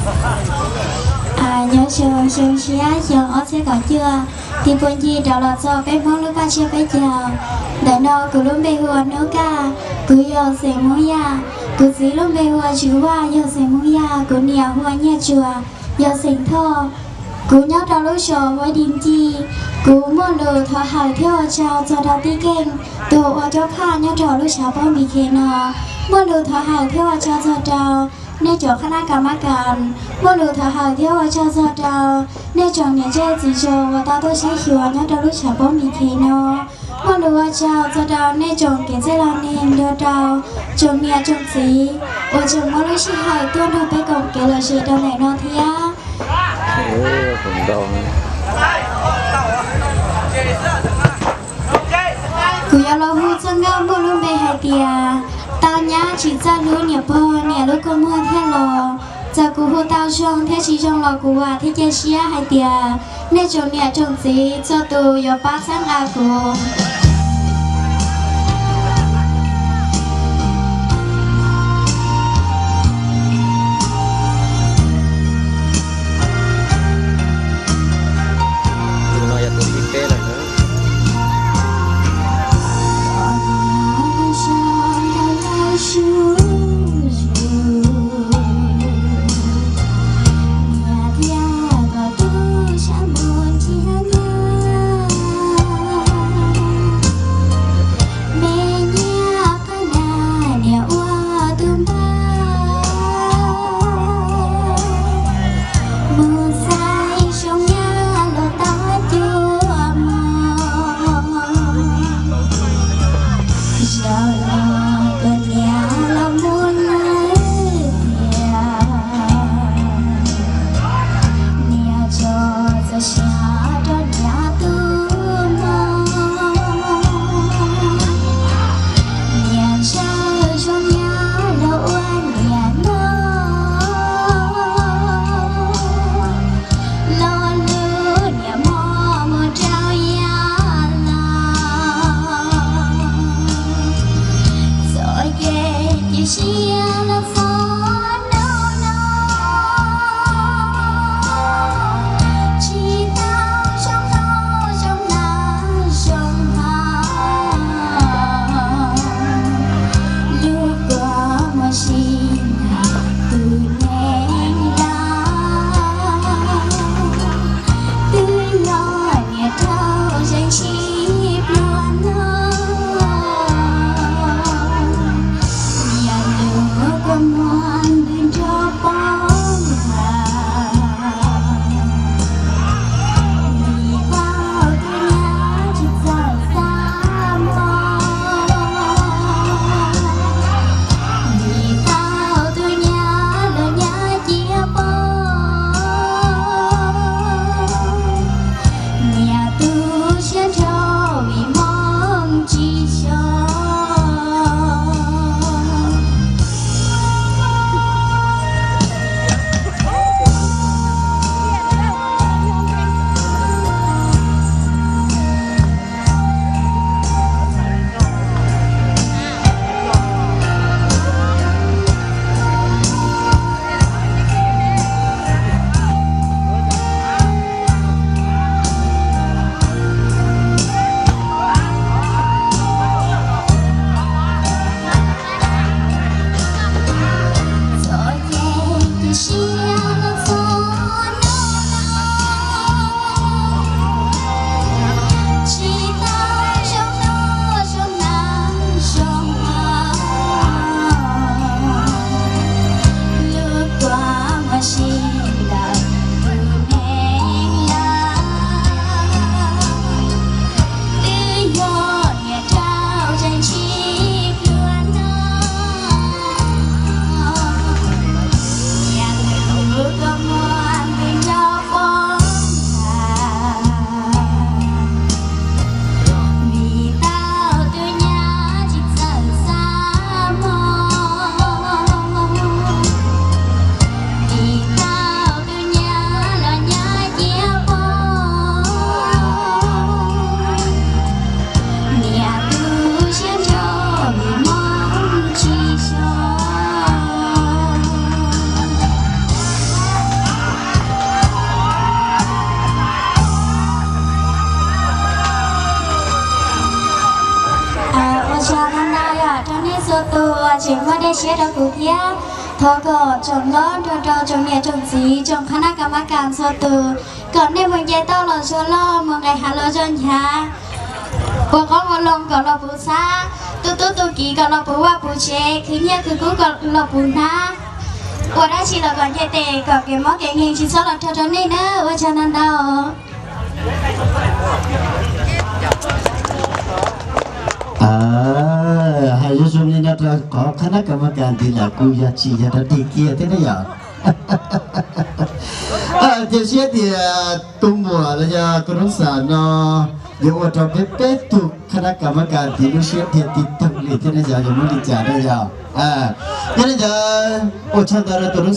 Nyob zoo xyoo tshiab xyoo ob txhiab kaum cuaj, tiv puag ncig rov los txog peb Hmoob lub paj tsiab peb caug. Ntawm no kuv lub npe hu ua Hnub Kaj, kuv yog xeem Hmoob Yaj. Kuv txiv lub npe hu ua Tswv Vaj, yog xeem Hmoob Yaj. Kuv niam hu ua Nyiaj Tsuas, yog xeem Thoj. Kuv nyob rau lub zos Huab Di Ncig. Kuv muaj lus thov hawm thiab ua tsaug txog rau tib keeg tus ua cob phaj nyob rau lub tshav pob Npis Khes no. Muaj lus thov hawm thiab ua tsaug txog rau nej cov qhab nab kas mab kas. Muaj lus thov hawm thiab ua tsaug txog rau nej tsoom niam tsev txiv zos uas tau tuaj saib xyuas nyob rau lub tshav pob Npis Khes no. Muaj lus ua tsaug txog rau nej tsoom kev txwj laus neeg nrog rau tsoom niam tsoom txiv uas tseem muab lub sij hawm tuaj nrog peb koom kev lom zem rau ntawm no thiab. Kuv yuav los hu txoj nkauj muaj lub npe hais tias tau nyab tsis txawj hlub niam pog niam lub kua muag thiaj los. Txawm kuv hu tau zoo thiab tsis zoo los kuv vam thiab cia siab hais tias nej tsoom niam tsoom txiv txhua tus yuav pab txhawb nqa kuv. Tseem muaj dej siab rau kuv thiab. Thov kom tsoom hlob nrog rau tsoom niam tsoom txiv tsoom qhab nab kas mab kas txhua tus, kom nej mus nce toj los zog loj, mus nqis hav los zog nchav, ua qoob ua loo kom los puv xab, tu tub tu kiv kom los puv vaj puv tsev, khwv nyiaj khwv kub kom los puv hnab, ua dab tsi los kom nce tes, kom kev mob kev nkeeg tsis txhob los rau rau nej nawb. Ua tsaug ntau ntau. Hais zoo zoo li no rau qhov qhab nab kas mab kas ntxiv lawm kuj yog tsis yog rau dig kiag thiab ne yom. Cia siab tias tus muam los yog tus noob xav no yuav ua rau peb peb tug qhab nab kas mab kas ntxiv lub siab dhia tig toog li thiab ne yom, yuav muaj li cas ne yom. Yog li ntawd ua tsaug ntau rau tus